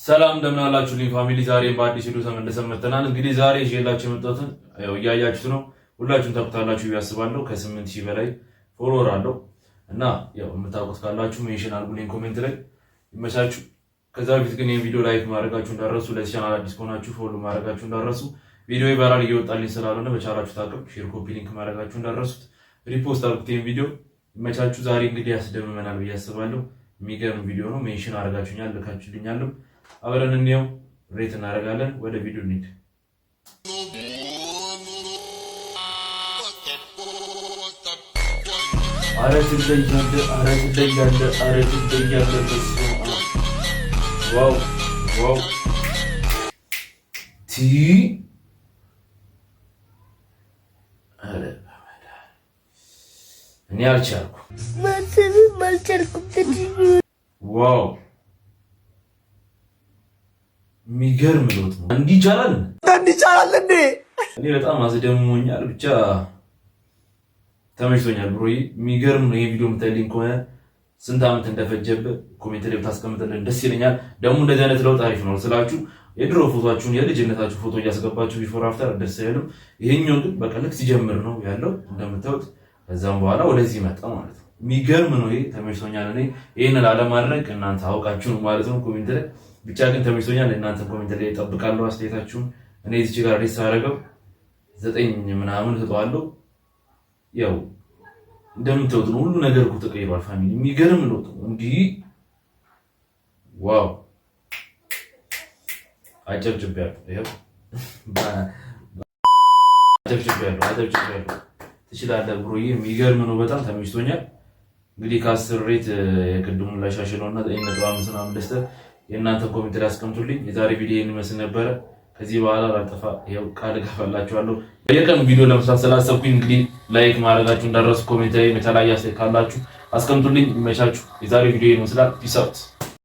ሰላም፣ እንደምን አላችሁልኝ family? ዛሬም በአዲስ ቪዲዮ ተመልሰን መጥተናል። እንግዲህ ዛሬ ይዤላችሁ የመጣሁትን ያው እያያችሁት ነው፣ ሁላችሁም ታውቁታላችሁ ብዬ አስባለሁ። ከ8,000 በላይ follower አለው እና ያው የምታውቁት ካላችሁ mention አድርጉልኝ comment ላይ። ይመቻችሁ። ከዛ በፊት ግን ይህን ቪዲዮ like ማድረጋችሁ እንዳትረሱ፣ ለዚህ ቻናል አዲስ ከሆናችሁ follow ማድረጋችሁ እንዳትረሱ፣ ቪዲዮ viral እየወጣልኝ ስላልሆነ በቻላችሁት አቅም share፣ copy link ማድረጋችሁ እንዳትረሱት፣ repost አድርጉት ይህን ቪዲዮ። ይመቻችሁ። ዛሬ እንግዲህ ያስደምመናል ብዬ አስባለሁ። የሚገርም ቪዲዮ ነው። Mention አድርጋችሁኛል፣ ልካችሁልኛልም። አብረን እንየው፣ rate እናደርጋለን። ወደ ቪዲዮ እንሂድ። አረ ትለያለህ፣ አረ ትለያለህ፣ አረ ትለያለህ። በስመ አብ! Wow, wow! ቲ አረ እኔ አልቻልኩም። ማሰብም አልቻልኩም። Wow፣ የሚገርም ለውጥ ነው። እንዲህ ይቻላል፣ እንዲህ ይቻላል እንዴ? እኔ በጣም አስደምሞኛል። ብቻ ተመችቶኛል bro ዬ። የሚገርም ነው። ይሄ ቪዲዮ የምታይልኝ ከሆነ ስንት ዓመት እንደፈጀብህ comment ላይ ብታስቀምጥልን ደስ ይለኛል። ደግሞ እንደዚህ አይነት ለውጥ አሪፍ ነው ስላችሁ የድሮ ፎቶችሁን፣ የልጅነታችሁ ፎቶ እያስገባችሁ before after ደስ አይልም። ይሄኛው ግን በቃ ልክ ሲጀምር ነው ያለው እንደምታዩት። ከዛም በኋላ ወደዚህ መጣ ማለት ነው። የሚገርም ነው። ይሄ ተመችቶኛል። እኔ ይህን ላለማድረግ እናንተ አውቃችሁ ነው ማለት ነው comment ላይ። ብቻ ግን ተመችቶኛል። እናንተን comment ላይ እጠብቃለሁ አስተያየታችሁን። እኔ እዚች ጋር rate ሳደርገው 9 ምናምን እሰጠዋለሁ። ያው እንደምታዩት ነው፣ ሁሉ ነገር እኮ ተቀይሯል። Family፣ የሚገርም ለውጥ ነው። እንዲህ wow! አጨብጭቤያለሁ። ይኸው አጨብጭቤያለሁ፣ አጨብጭቤያለሁ። ትችላለህ bro ዬ። የሚገርም ነው። በጣም ተመችቶኛል። እንግዲህ ከ10 rate የቅድሙን ላሻሽለው እና 9.5 ምናምን ደስተ የእናንተ comment ላይ አስቀምጡልኝ። የዛሬ ቪዲዮ ይህን ይመስል ነበረ። ከዚህ በኋላ ላልጠፋ ይኸው ቃል እገባላችኋለሁ። በየቀኑ ቪዲዮ ለመስራት ስላሰብኩኝ እንግዲህ like ማድረጋችሁ እንዳትረሱ፣ comment ላይ የተለያየ አስተያየት ካላችሁ አስቀምጡልኝ። ይመቻችሁ። የዛሬ ቪዲዮ ይህን ይመስላል። Peace out.